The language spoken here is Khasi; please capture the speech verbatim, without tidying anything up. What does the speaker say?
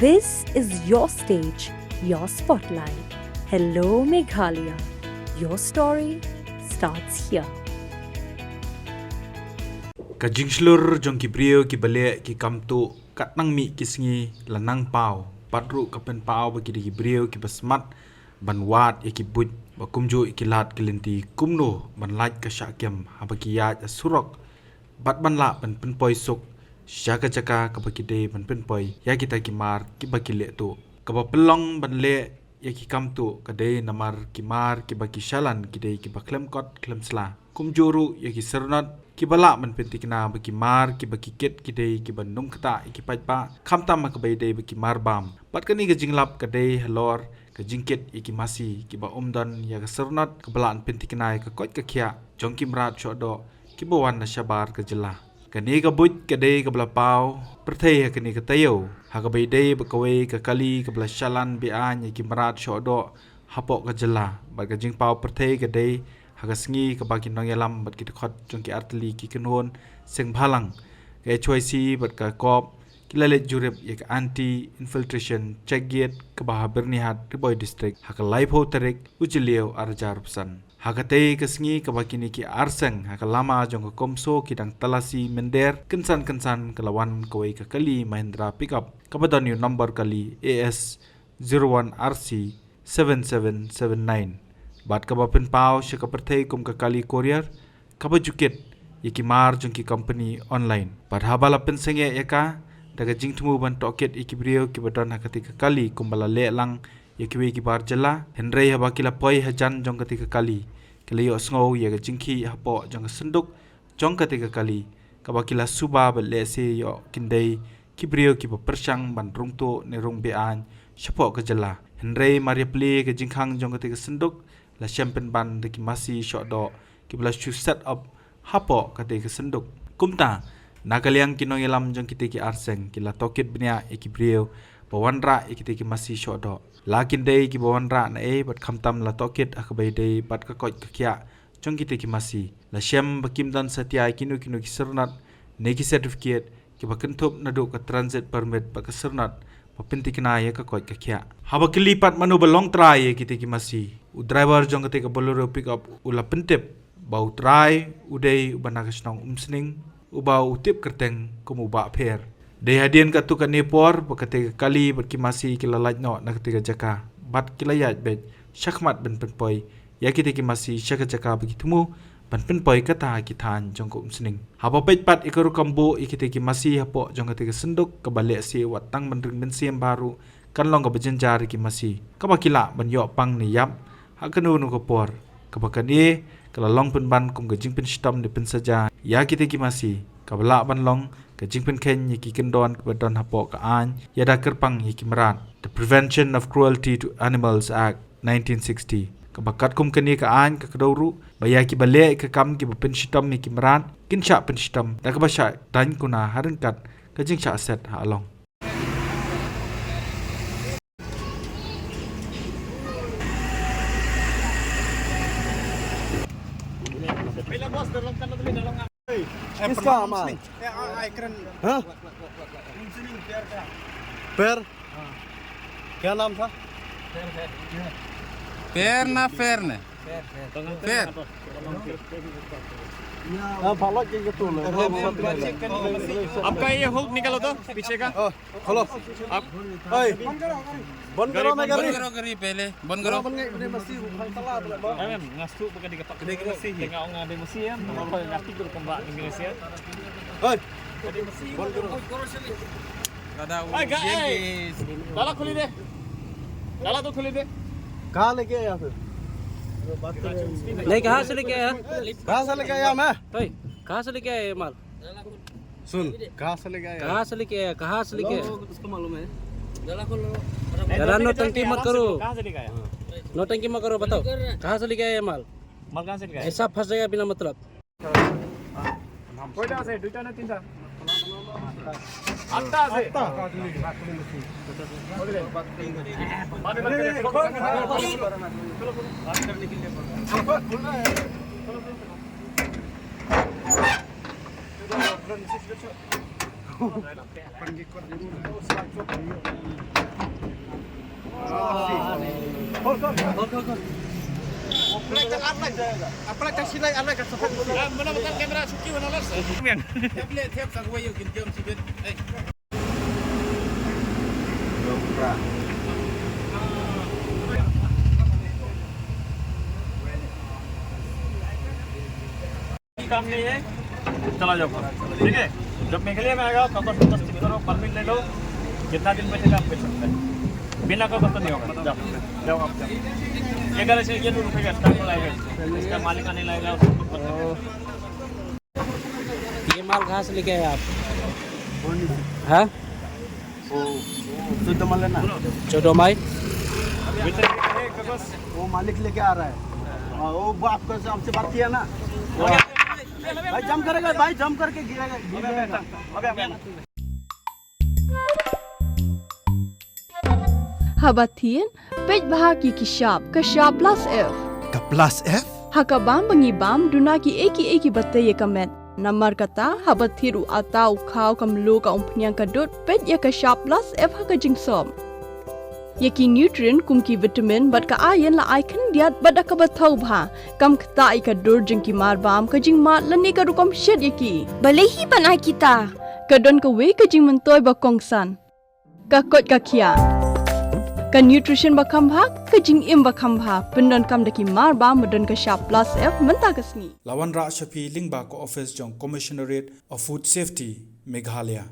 This is your stage, your spotlight. Hello, Meghalaya. Your story starts here. Ka jingshlur jong ki briew kiba leh ki kam tuh katnang mih ki sngi la nang paw, bad ruh ka pynpaw ba ki dei ki briew kiba smat ban wad ïa ki buit ba kumjuh ïa ki lad ki lynti kumno ban lait ka shah kem haba ki ïaid ha surok, bad ban lah ban pynpoi suk sha ka jaka kaba ki dei ban pynpoi ïa kita ki mar kiba ki leh tuh. Kaba pynlong ban leh ïa ki kam tuh ka dei namar ki mar kiba ki shalan ki dei kiba khlem kot khlem sla. Kumjuh ruh ïa ki syrnot kiba lah ban pynthikna ba ki mar kiba ki kit ki dei kiba num ktah ïa ki paidbah, khamtam ha kaba ïadei bad ki mar bam. Bad kane ka jinglap ka dei halor ka jingkit ïa ki masi kiba ym don ïa ka syrnot kaba lah ban pynthikna ïa ka koit ka khiah jong ki mrad shoh doh kiba wan na shabar ka jylla. Kane ka buit ka dei kaba la paw pyrthei ha kane ka taïew ha kaba ïadei bad kawei ka kali kaba la shalan be-aiñ ïa ki mrad shoh doh hapoh ka jylla. Bad ka jingpaw pyrthei ka dei ha ka sngi kaba ki nongïalam bad ki dkhot jong ki artylli ki kynhun seng bhalang, ka H Y C bad ka COB, ki la leit jurip ïa ka Anti Infiltration Check Gate kaba ha Byrnihat, Ri Bhoi District, ha ka laiphew tarik u Jylliew arhajar arphew san. Ha katei ka sngi kaba kine ki arseng ha ka lama jong ka COMSO ki dang talasi mynder, kynsan kynsan ka la wan kawei ka kali Mahindra pickup kaba don ïa u nombor kali A S zero one R C seven seven seven nine, bad kaba pynpaw sha ka pyrthei kum ka kali courier kaba ju kit ïa ki mar jong ki company online. Bad haba la pynsangeh ïa ka da ka jingthmu ban tohkit ïa ki briew kiba don ha katei ka kali kumba la leh lang ïa kiwei ki bar jylla, hynrei haba ki la poi hajan jong katei ka kali, ki la ïohsngew ïa ka jingkhih hapoh jong ka synduk jong katei ka kali, kaba ki la suba bad lehse ïoh kin dei ki briew kiba pyrshang ban rung tuh ne rung be-aiñ shapoh ka jylla. Hynrei mar ïaplie ka jingkhang jong katei ka synduk, la shem pynban da ki masi shoh doh kiba la shu set up hapoh katei ka synduk. Kumta, na ka liang ki nongïalam jong kitei ki arseng ki la tohkit bniah ïa ki briew ba wanrah ïa kitei ki masi shoh doh. La kin dei kiba wanrah na ei bad khamtam la tohkit ha kaba ïadei bad ka koit ka khiah jong kitei ki masi. La shem ba kim don satia ïa kino kino ki syrnot ne ki certificate kiba kynthup naduh ka transit permit bad ka syrnot ba pynthikna ïa ka koit ka khiah. Haba kylli pat mano ba long trai ïa kitei ki masi, u driver jong katei ka Bolero pickup u la pyntip ba u trai u dei uba na ka shnong Umsning, uba u tip kyrteng kum u Bah Pher. Dei hadien katto katne por ba katei ka kali bad ki masi ki la lait noh na katei ka jaka bad ki la ïaid beit shakhmat ban pynpoi ïa kitei ki masi sha ka jaka ba ki thmu ban pynpoi kata ha ki thaiñ jong ka Umsning. Haba peit pat ïa ka rukom buh ïa kitei ki masi hapoh jong katei ka synduk kaba lehse wat tang ban ring mynsiem bha ruh kan long kaba jynjar ïa ki masi kaba ki lah ban ïoh pang ne ïap ha kano kano ka por, kaba kane ka la long pynban kum ka jingpynshitom ne pynsaja ïa kitei ki masi, kaba lah ban long ka jingpynkheiñ ïa ki kyndon kiba don hapoh ka aiñ ïada kyrpang ïa ki mrad, the Prevention of Cruelty to Animals Act nineteen sixty, kaba katkum kane ka aiñ ka kdew ruh ba ïa kiba leh ïa ka kam kiba pynshitom ïa ki mrad kin shah pynshitom da kaba shah daiñ kuna ha ryngkat ka jingshah set ha along. किसका हमारा? हाँ? पैर? क्या नाम था? पैर ना फेर ने? फेर। हाँ, भालो के, के तू ले। आपका ये हुक निकालो तो, पीछे का। हाँ, खोलो। आप ओए, बंद करो ना गाड़ी। बंद करो गाड़ी पहले, बंद करो। बंद कर, इतने मस्ती उठा, चला, चला, बंद। Em, ngastu baka di kapak. Kena kena mesti. Tengah orang ada mesti ya, orang ngerti tu kembang Indonesia. ओए, बंद करो। Kada. Hai, gak, eh. Dala khuli de. Dala tu khuli de. कहाँ लेके आया फिर? नहीं, कहाँ से लेके आया? कहाँ से लेके आया मैं? ओए, कहाँ से लेके आया ये माल? सुन, कहाँ से लेके आया? कहाँ से लेके आया? कहाँ से लेके आया? उसको मालूम है। ज़्यादा नौटंकी मत करो। कहाँ से लेके आया? नौटंकी मत करो, बताओ। कहाँ से लेके आया ये माल? माल कहाँ से लेके आया? ऐसा फंसेगा बिना मतलब। কয়টা আছে? দুইটা না তিনটা? আটটা আছে। আটটা। বাদে বাদ করে। বাদ করলে। Apply ta, apply ta, apply ta sinai, apply ta sokhat. Ah, mana betul kamera suki mana las? Yang. Tablet, tab, sagway, yuk, gin jam sibit. Eh. काम नहीं है, चला जाओ। ठीक है, जब मेघालय में आएगा, कागज पत्तर ठीक करो, परमिट ले लो, कितना दिन में चले आप बेच सकते हैं, बिना कागज तो नहीं होगा। जाओ, जाओ आप, जाओ। ये घर से ये दूर उठेगा, स्टाफ को लाएगा, इसका मालिक आने लाएगा, उसको पत्तर। ये माल कहाँ से लेके आए आप? हाँ? वो चौदह माल है ना? चौदह माइल। वो मालिक लेके आ रहा है। हाँ, वो, वो आपका, आपसे बात किया ना? भाई जंप करेगा, भाई जंप करके गिरेगा, गिरेगा। Haba thied, peit bha ki ki shap, ka shap plus F. Ka plus F? Ha ka bam ba ngi bam, duna kiei kiei kiba tei ïa ka met. Namar kata, haba thied u atta, u khaw, ka mluh, ka umphniang, ka dud, peit ïa ka shap plus F ha ka jingsop. Ïa ki nutrient kum ki vitamin bad ka iron la ai khyndiat bad da kaba thaw bha, kam ktah ïa ka dur jong ki mar bam, ka jingmad lane ka rukom shet ïa ki. Balei hi ban ai kita? Ka don kawei ka jingmyntoi ba kongsan. Ka koit ka khiah. Ka nutrition ba kham bha, ka jingim ba kham bha, pyndonkam da ki mar bam ba don ka shap plus F mynta ka sngi. La wanrah sha phi lyngba ka office jong Commissionerate of Food Safety, Meghalaya.